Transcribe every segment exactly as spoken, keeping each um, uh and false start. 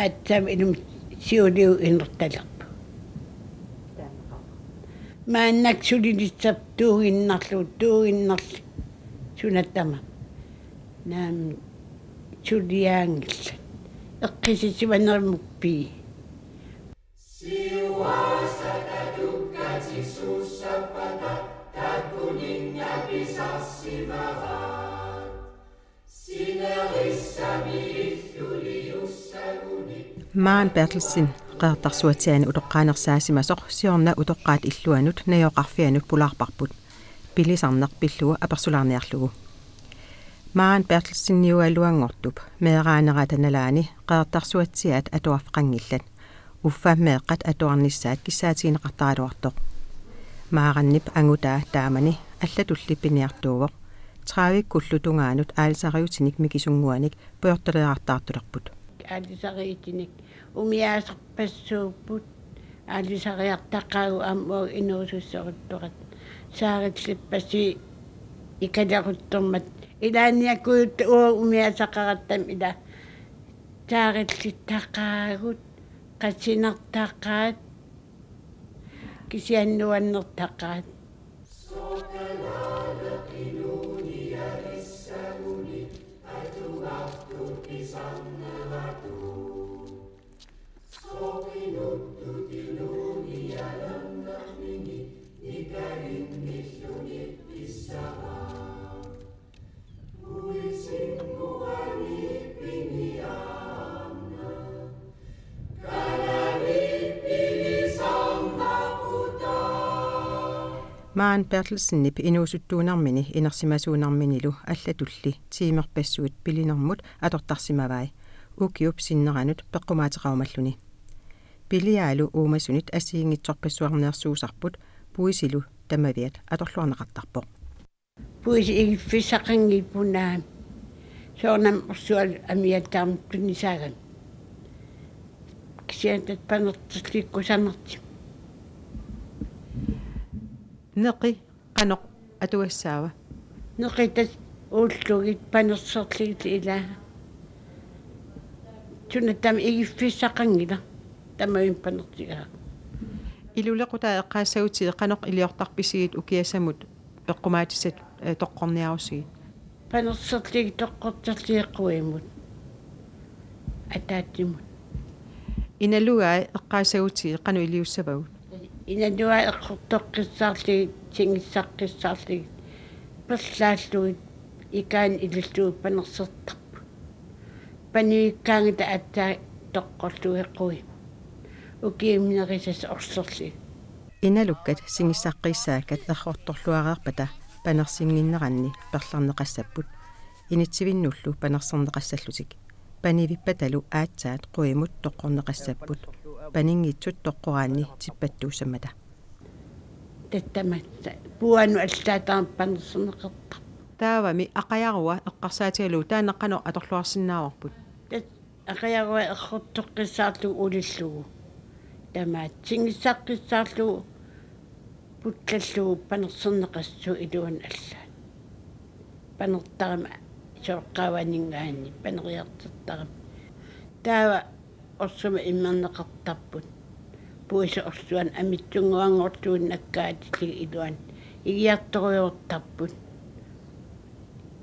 Aatsaam inummut siuliup inertalerpoq. Maannakkut sulilissappat tuuginnarlugu, tuuginnarlugu suna tamaat. Naamik suliaanngillat. Eqqissisimanermut pii. Maan Berthelsen Qeqertarsuatsiaani utoqqaanersaasimasoq siorna utoqqaat illuanut najugaqarfianut pulaarparput, pilisarneq pillugu apersulaarniarlugu. Maan Berthelseniugaluanngortup meeraanerata nalaani Qeqertarsuatsiaat atuarfeqanngillat. Uffa meeqqat atuarnissaat kissaatigineqartaraluartoq. Maarannip angutaa taamani allatulli piniartuuvoq. Tredivikkullu tungaanut aalisariutinik mikisunnguanik pujortaleerartaartulerput. Aalisariutinik umiaasarpassuupput, aalisariartaqaagut aamma uagut inuususseruttoqatta. Saarillippassuit ikaleruttormat. Ilaanniakkuutta uagut umiaasaqaratta ila. Saarillittaqaagut, qasinartaqaat, kisianni nuannertaqaat. Maan Berthelsenip inuusuttuunermini inersimasuunerminilu allatulli tiimerpassuit pilinermut atortarsimavai ukiup sinneranut peqqumaateqarumalluni. Piliaalu uumasunit assigiinngitsorpassuarnersuusarput puisilu tamaviat atorluarneqartarpoq. Puisi igiffissaqanngippoq naamik. Soorunami orsualu amiataarmut tunisaagami. Kisianni tassa panerserliit kusanartumik. Neqi qanoq atugassaava? Neqi tassa uullugit panerserlugit ilaa. Suna tamaat igiffissaqanngilaq. Tamavimmik panersigaa. Ilulequtaa eqqaassagutigit qanoq iliortarpisigit ukiasamut peqqumaatissat, eh, toqqorniarusigit? Panerserlugit toqqorterlugit quimut. Ataatsimut. Inalugai eqqaassagutigit qanoq iliussavagut? Inalugai eqqortoqqissaarlugit, singissaqqissaarlugit, perlaallugit, ikaani ilillugit panersertarput. Panivikkaanngilaq aatsaat toqqorlugit quimut. Ukiumut nerisassat orserlugit. Inalukkat singissaqqissaakkat errortorluareerpata panersinnginneranni perlarneqassapput. Initsivinnullu panerserneqassallutik. Panivippatalu aatsaat quimut toqqorneqassapput. Paninngitsut toqqoraanni tippattuussammata. Tassami puuanut allaataarmat panerserneqartarpoq. Taavami aqajarua eqqarsaatigalugu taanna qanoq atorluarsinnaavarput? Tassa aqajarua errortoqqissaarlugu ulillugu. Tamaat singissaqqissaarlugu pullallugu panerserneqassaaq iluanni allaat. Panertarami sooqqaavaninngaanniit paneriartortarami. Taava orsumik immerneqartarput. Puisi orsuanut amitsunnguanngorluunniit nakkaatillugit iluanni igiartorujoortarput.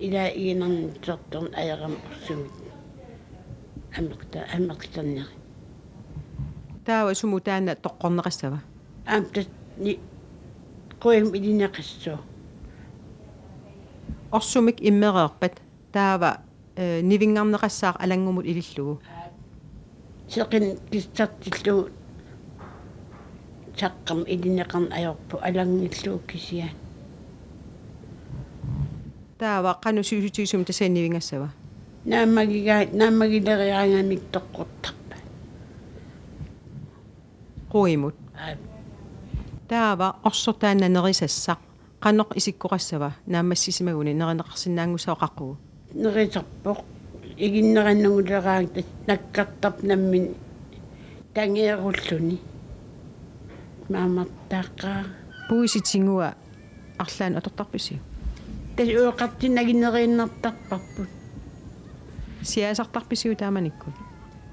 Ilaa iginarnersortorneq ajorami orsumik amerta-, amerlanerit. Taava sumut taanna toqqorneqassava? Aamma tassa ni-, quimut ilineqassaaq. Orsumik immereerpat taava, eh, nivinngarneqassaaq alanngumut ilillugu. Seqineq kissartillugu saqqummiineqarneq ajorpoq alanngillugu kisianni. Taava qanoq sivisutigisumik tassa nivinngassava? Naammagiga-, naammagileriaraangamik toqqortarpat. Quimut. Aap. Taava orsoq taanna nerisassaq qanoq isikkoqassava naammassisimaguni nerineqarsinnaanngussava qaqugu? Nerisarpoq. Iginnerannguleraa tassa nakkartarpoq nammineq tangeerulluni. Mamartaaqaaq. Puisit tingua arlaannik atortarpisiuk? Tassa oqartut nagineriniartarparput. Siaasartarpisiuk taamanikkut?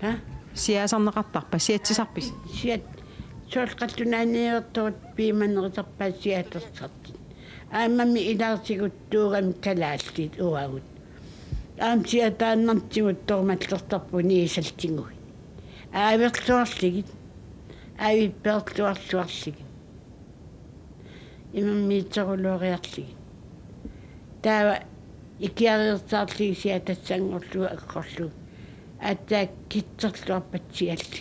Ha? Siaasarneqartarpa, siatsisarpisi? Siat-, soorlu qallunaaniittoq piumanerisarpaat siatersartut. Aammami ilaartiguttuugami kalaallit uagut. Aamma siataannartigut torumallersarput niisaltigut. Aaverluarlugit. Aavippeerluarluarlugit. Imermiitsoruluariarlugit. Taava ikiareersaarlugit siatassanngorlugu aggorlugu. Aatsaat kitserluarpat sialli.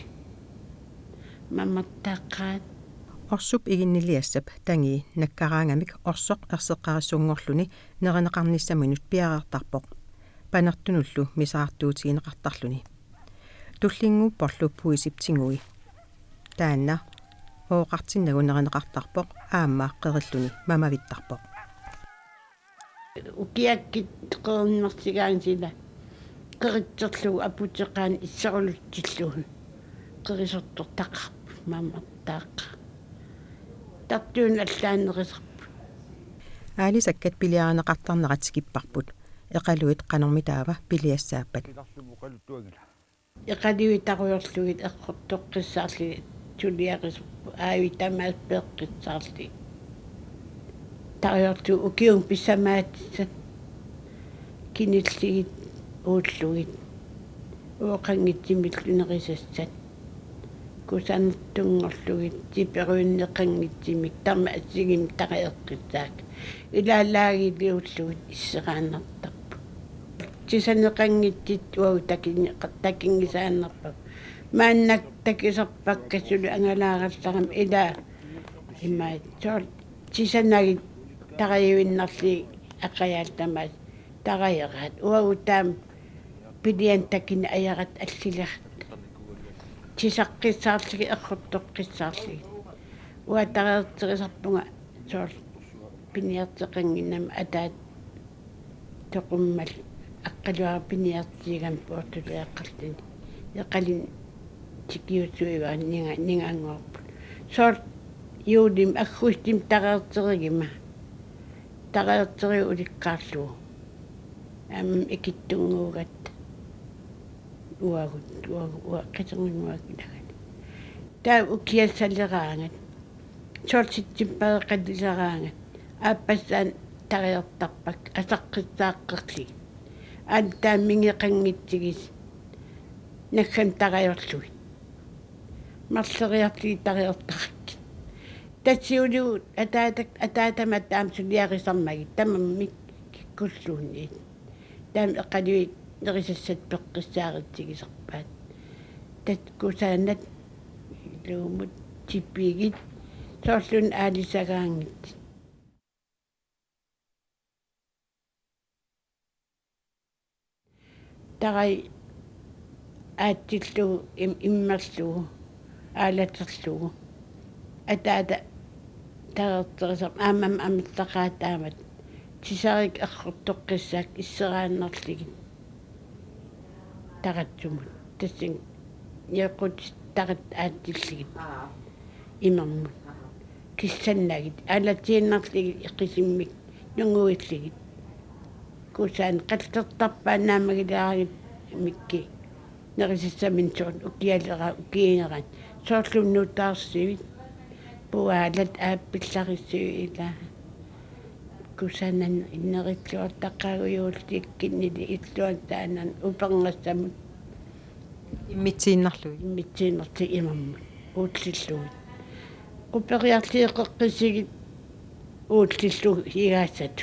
Mamartaaqaaq. Orsup iginniliassap tangii nakkaraangamik orsoq erseqqarissunngorluni nerineqarnissaminut piareertarpoq. Panertunullu miseraartuutigineqartarluni. Tullinnguupporlu puisip tingui. Taanna oqartinnagu nerineqartarpoq aamma qerilluni mamavittarpoq. Ukiakkut qerinnersigaangat sila qeritserlugu aputeqaanni isserulutsillugu qerisortortaqarput mamartaaqaaq. Tartuuna allaanerisarput. Aalisakkat piliarineqartarnerat tikipparput. Eqaluit qanormitaava piliassaappat? Eqaluit tarujorlugit errortoqqissaarlugit suliarisarput aavit tamaasa peeqqissaarlugit. Tarujorlugit ukiumut pissamaatissat kinillugit uullugit. Uoqanngitsumillu nerisassat. Kusanartunngorlugit tiperuinneqanngitsumik tamaasa assigiimmik tarajoqqissaakka. Ilaa laagiliullugit isseraannartarput. Tisaneqanngitsut uagut takinneqa-, takinngisaannarpakka. Maannakkut takusarpakka suli angalaarallarami ilaa imaat soorlu tisanagit tarajuinnarlugit aqajaat tamaasa tarajeraat. Uagut taama pilianik takuneq ajaratta allilerat. Tisaqqissaarlugit errortoqqissaarlugit. Uanga tarajoqqissaarpunga soorlu piniarteqannginnama ataata toqummat aqqaluaraq piniartigigamik poortuleeqqarluni. Eqalinnik tikiussuivaa ninga-, ninganngorput. Soorlu juulimi aggustimi tarajoqqissaariguma. Tarajoqqissaariguma ulikkaarlugu. Aamma ikittunnguugatta. Uagut, uagut, uagut, qisunnguugatta ilagatta. Taava ukiassaleraangat. Soorlu septembarip qalileraangat. Aappassaani tarajoqqissaarpakka asaqqissaaqqerlugit. Aamma taama mingeqanngitsugit. Naggammik tarajorlugit. Marloriarlugit tarajoqqissaarakkit. Tassa siulivut ataata-, ataatama taama suliarisarmagit tamarmik kikkulluunniit. Taama eqaluit nerisassat peqqissaaritsigisarpaat. Tassa kusanat ilummut tipigit soorluuna aalisagaanngitsut. Tarajuk aatsillugu im-, immerlugu aalaterlugu. Ataata tarajoqqissaarput aammami amerlaqaat taamatut. Tisarikkut errortoqqissaakka isseraannarlugit. Taratsumut. Tassani niuqqutissat taratta aatsillugit. Imermut. Kissannagit. Aalatiinnarlugit iqisimmik. Nunguillugit. Kusanaq qallertarpaat naammagileraangamikku. Nerisassaminnik soorlu ukialeraangat ukiinerani. Soorlu nutaarsuit. Puaalat aappillarissui ilaa. Kusanani innerilluartaqaagut juullikkut nili illuan taanan upernassaammut. Immitsiinnarlugit. Immitsiinnarlugit imermut. Uullillugit. Quperiarlugit qeqqisigit uullillugit higaasat.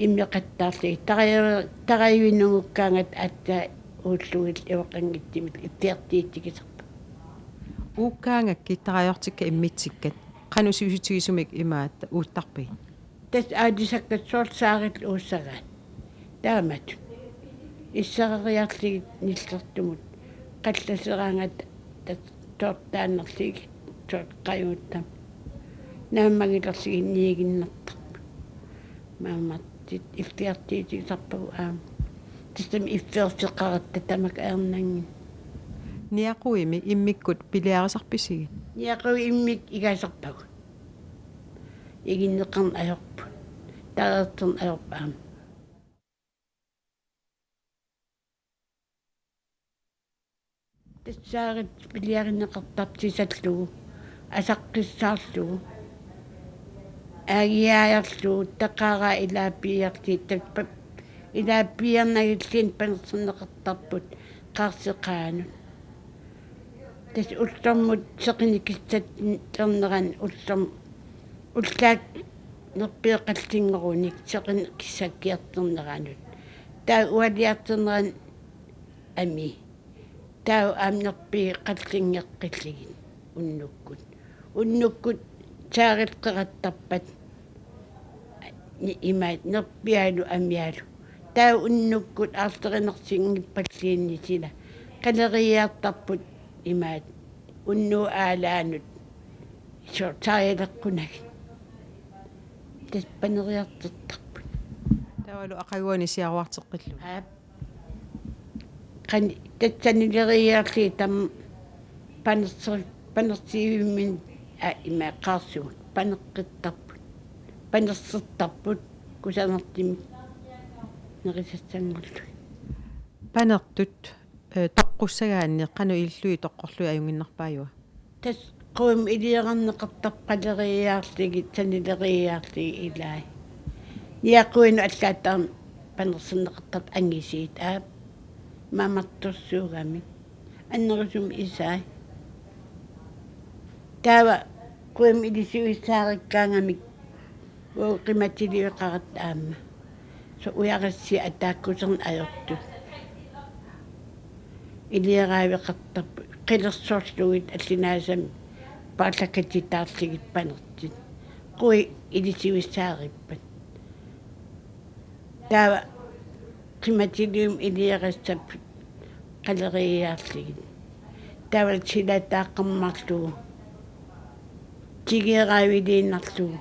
Immeqattaarlugit. Taraja-, tarajuinnungukkaangat aatsaat uullugit uoqanngitsumik ittiartiitigisarput. Uukkaangakkit tarajortikkat immikkuukkat qanoq sivisutigisumik imaattoq uuttarpigit? Tassa aalisakkat soorlu saarillutik uussagaat. Taamatut. Issereriarlugit nillertumut. Qallaseraangat tassa toortaannarlugit soorlu qajuuttam. Naammagilerlugit niiginnartarput. Mamartut ittiartiitigisarpagut aamma. Tassami iffeerfeqaratta tamakku ajornanngilaq. Niaquimi immikkut piliarisarpisigit? Niaquip immikkut igasarpagut. Iginneqarneq ajorput. Tareerterneq ajorput aamma. Tassaarit piliarineqartartut sisallugu, asaqqissaarlugu, aagiaajarlugu, taqaraa ilaapiiarti-, tappa-, ilaapiiarnagilluunniit panerserneqartarput qaarseqaanut. Tassa ullormut seqineq kissarnerani ullorm-, ullaaq nerpiiqallinngorunik seqineq kissakkiartorneranut. Taava ualiartornerani amii. Taava aamma nerpiiqallinngeqqillugit unnukkut. Unnukkut saarilqerattarpat ni-, imaat nerpiaalu amiaalu. Taava unnukkut aarlerinarsinngippalluunniit sila qaleriiaartarput imaat unnuup aalaanut. Soorlu saarileqqunagit. Tassa paneriartortarput. Taavalu aqaguani siaruarteqqillugu. Aap. Qani-, tassa sanileriiaarlugit taama panerser-, panersiivimmin, aa, ima qaarsugut paneqqittarput. Panersertarput kusanartumik nerisassanngorlugit. Panertut, eh, toqqussagaanni qanoq ilillugit toqqorlugit ajunngiinnarpaajua? Tassa quimut iliorarneqartarput qaleriiaarlugit, sanileriiaarlugit ilai. Niaquinut allaat taama panerserneqartarput angisuut, aap, mamartorsuugamik. Annerusumik isai. Taava quimut ilisuissaarikkaangamik uagut qimatiliveqaratta aamma. Soorlu ujarassi ataakkuserneq ajortut. Ilioraaveqartarput qilersorlugit allunaasami paarlakatitaarlugit panertut. Quit ilisuissaarippat. Taava qimatilivimmi iliorassapput qaleriiaarlugit. Taava silataaqarmarlugu. Tigeeraaviliinnarlugu.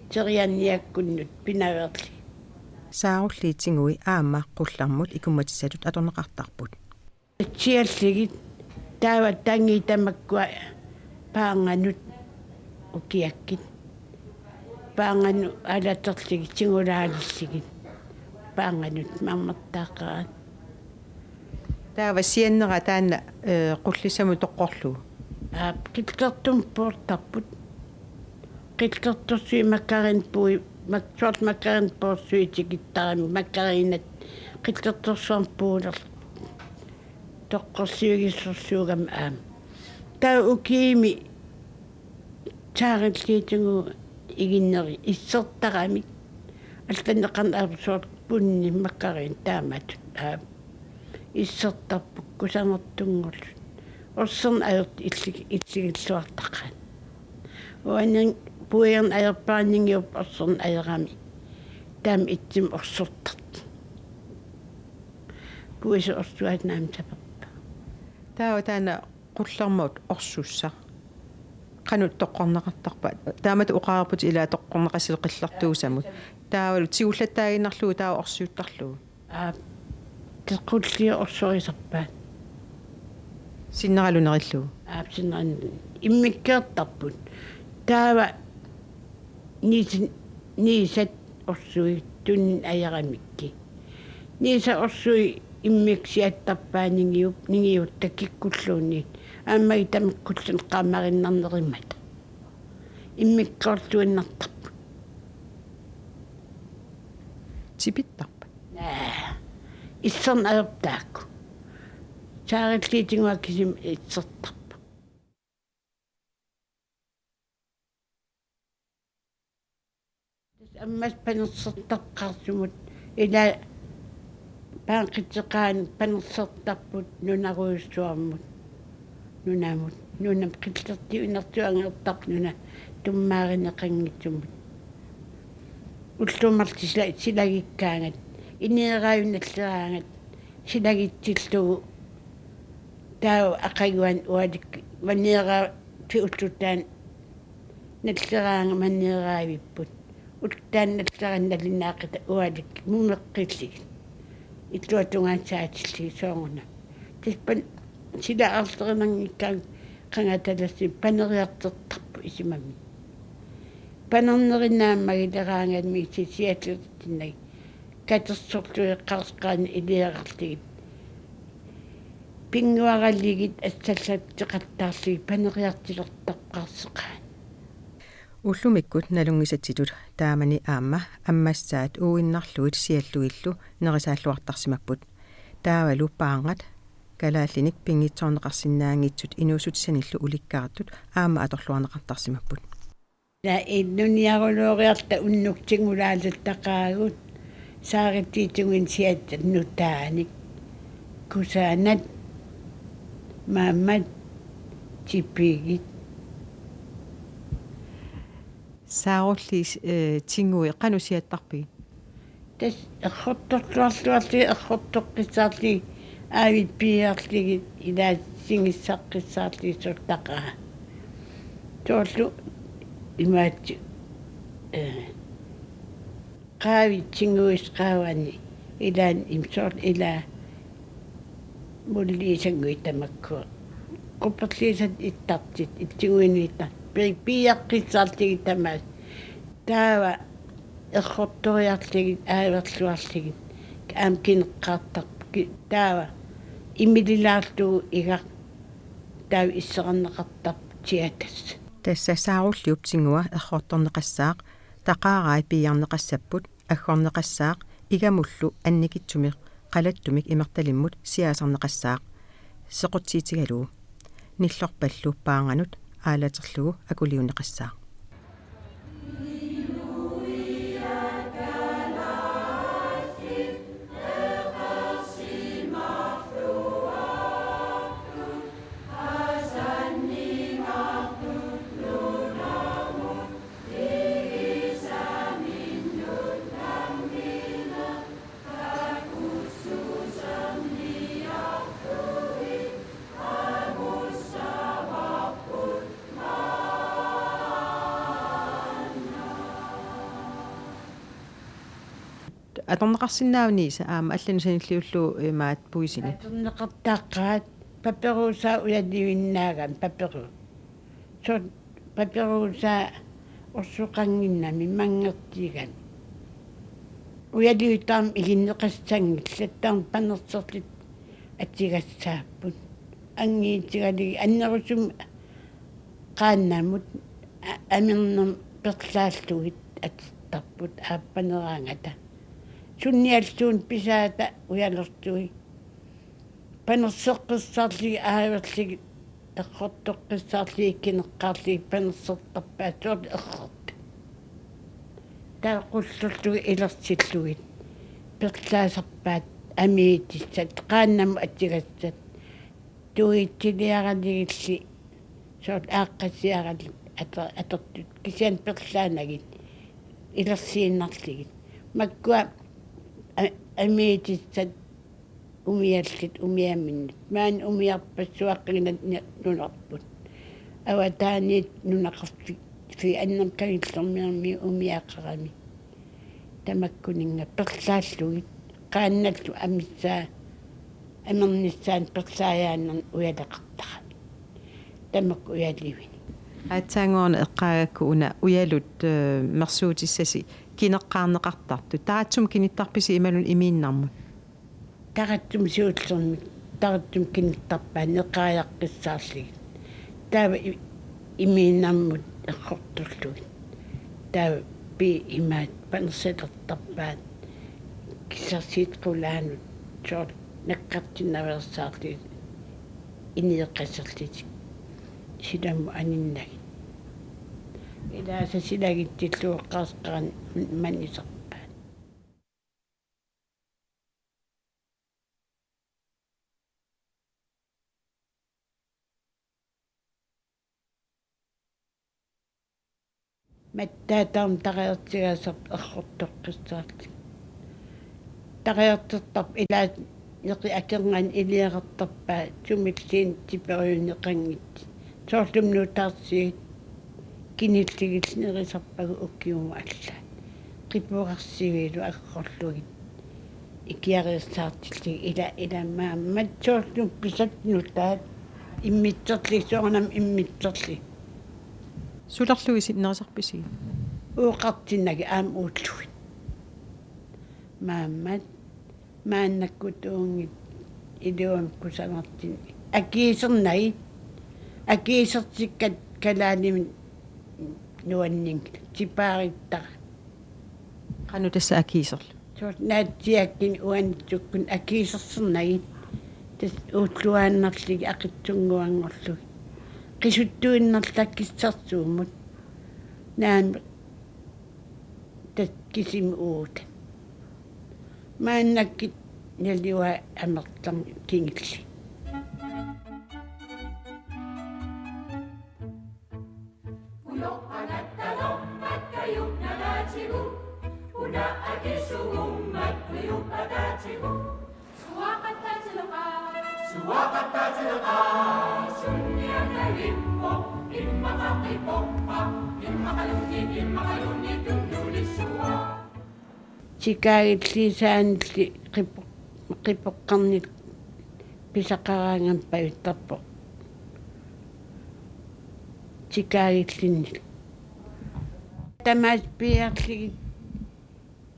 Terianniakkunnut pinaveerlugit. Saarulliit tigui aamma qullermut ikummatissatut atorneqartarput. Siallugit taava tangii tamakkua paarnganut ukiakkut. Paarnganut aalaterlugit tigulaalillugit. Paarnganut mamartaaqaat. Taava siannera taanna, eh, qullissamut toqqorlugu. Aap, qillertumik puurtarput. Qillertorsuit margarinepuui, mak-, soorlu margarinepuursui tikittaramik margarinat qillertorsuarmik puulerlutik. Toqqorsivigisorsuugami aamma. Taava ukiumi saarilliit tigui iginneri issertaramik. Allanneqarneq aamma soorlu punni margarinat taamatut aamma. Issertarput kusanartunngorlutik. Orsorneq ajortut illig-, illigilluartaqaat. Uani puiorneq ajorpara ningiupput orsorneq ajorami. Taama itsimi orsortartut. Puisit orsuaat naamik saperpaa. Taava taanna qullermut orsussaq qanoq toqqorneqartarpa? Taamatut oqarputit ilaa toqqorneqassasoq qillertuusamut. Taavalu tigullattaaginnarlugu taava orsuuttarlugu. Aap, tassa qulliit orsorisarpaat. Sinneralu nerillugu. Aap, sinnera-, immikkoortarput. Taava niisin-, niisat orsuit tunninnut ajoramikkit. Niisat orsuit immikkut siattarpaat ningiup-, ningiutta kikkulluunniit. Aamma tamakkulluunniit qaamariinnarnerummata. Immikkoorluinnartarput. Tipittarpat? Naa. Isserneq ajorput taakku. Saarilliit tiguakka kisimi issertarput. Tassa ammasut panersertarput qarsumut ilaa paaqiteqaanut panersertarput nunarujussuarmut. Nunamut. Nunamut qillertuinersuanngortarput nuna tummaarineqanngitsumut. Ullut marluk sila-, silagikkaangat. Ineeraavi nalleraangat. Silagitsillugu. Taava aqaguani ualikkut. Maneeraavi ulluttaani nalleraangat maneeraavipput. Ulluttaani nalleraangat nalunaaqutaq ualikkut mumeqqillugit. Illuatungaanut saatillugit soorunami. Tassa pan-, sila arlerinanngikkaangat qangatalassui paneriartortarput isumami. Panerneri naammagileraagamik siallertinnagit. Katersorlugit qarqaraanni iliararlugit. Pinnguaralugit assallatseqattaarlugit paneriartulertarput qarqaraanni. Ullumikkut nalunngisatsitut taamani aamma ammassaat uuinnarlugit siallugillu nerisaalluartarsimapput. Taavalu paarngat kalaallinik pinngitsoorneqarsinnaanngitsut inuussutissanillu ulikkaartut aamma atorluarneqartarsimapput. Tassa inuuniaruloriarta unnuk tingulaalettaqaagut, saaritiitsunnguit siatsat nutaanik. Kusanat, maammat, tipigit. Saarulliit, eh, tingui qanoq siattarpigit? Tassa errortorluarluarlugit, errortoqqissaarlugit, aavit piiarlugit, ilaa singissaqqissaarlugit suttaqaa. Soorlu imaattoq, eh, qaavit tinguit qaavani, ilaanni imsoor ilaa mulliisannguit tamakku. Quperliisat ittartut, itsuguiniittar-, pi-, piiaqqissaarlugit tamaasa. Taava errortoriarlugit, aaverluarlugit, aamma kineqqaartarput, ki-, taava imililaarlugu igaq, taava isserarneqartarput siatsat. Tassa saarulliup tingua errortorneqassaaq, taqaarai piiarneqassapput, aggorneqassaaq, igamullu annikitsumik qalattumik imertalimmut siaasarneqassaaq. Sequtsiitigalugu. Nillorpallu paarnganut aalaterlugu akuliunneqassaaq. Atorneqarsinnaavunga Niisa aamma allanut sanilliullugu imaat puisinik? Atorneqartaqaat paperuusaa ujalivinnaagami paperu-. Soorlu paperuusaa orsoqannginnami manngertigami. Ujalivittarami iginneqassanngillat, taava panerserlutik atugassaapput. Angiitigalugit annerusumik qaannamut a-, amernermut perlaallugit atittarput aappaneraangata. Sunnialluunniit pisaata ujalerlugit. Panerseqqissaarlugit aaverlugit, errortoqqissaarlugit, kineqqaarlugit panersertarpaat soorlu errortut. Taava qullerlugit ilersillugit perlaasarpaat amiitissat, qaannamut atugassat. Tuitsiliaralugillu soorlu aaqqasiaralugit ato-, atortut kisianni perlaanagit ilersiinnarlugit. Makkua a-, amiitissat umiallit umiaminnut. Maani umiarpassuaqqinnat ni-, nunarput. Avataaniit nunaqarfik-, fi annam kangillermiarmi umiaqarami. Tamakkuninnga perlaallugit qaannallu amissaa amernissaanut perlaajaannarnik ujaleqartarami. Tamakku ujalivinik. Aatsaannguaq eqqaagakku una ujalut, eh, mersuutissasi kineqqaarneqartartut. Taatsum kinittarpisi imaluunniit imiinnarmut? Taratsum siullermik, taratsum kinittarpaat neqaajaqqissaarlugit. Taava i-, imiinnarmut errortorlugit. Taava pii imaat panersalertarpaat kissarsiit qulaanut soorlu nakkartinnaveersaarlugit ineeqqaserlutik silamut aninnagit. Ilaasa silagitsillugu qarqaraanni manisarpaat. Mattaataam tarajortigaasarput errortoqqissaarlugit. Tarajortertarput ilaat neqi akornanni iliarartarpaat sumilluunniit tiperiunneqanngitsut. Soorlumi nutaarsiut kinillugillu nerisarpagut ukiumut allaat. Qipugarsivilu aggorlugit. Ikiareersaartillugit ila ila maammat soorlu pisat nutaat immitserlugit soorunami immitserlugit. Sulerlugit sinnerisarpisi? Uoqartinnagit aamma uulluit. Maammat maannakkutuunngit iluamik kusanartinni akiisernagit, akiisertikkat kalaallimik nuanninngillat, tipaarittara. Qanoq tassa akiiserlugit? Soorlu naatsiiakkut uanitsukkut akiisersernagit, tassa uulluaannarlugit aqitsunnguanngorlugit qisuttuinnarlugit kissarsuummut naamik tassa kisimi uagut. Maannakkut naluara amerlami kingulliit. Tikaagilliisaanilli qipo-, qipoqqarnillu pisaqaraangamik pajuttarpoq. Tikaagillinnillu. Tamaasa piiarlugit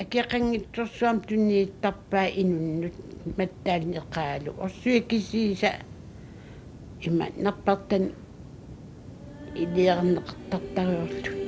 akeqanngitsorsuarmik tunniuttarpaa inunnut mattaalineqaalu. Orsuit kisiisa ima nappartanik iliorneqartartariarlugit.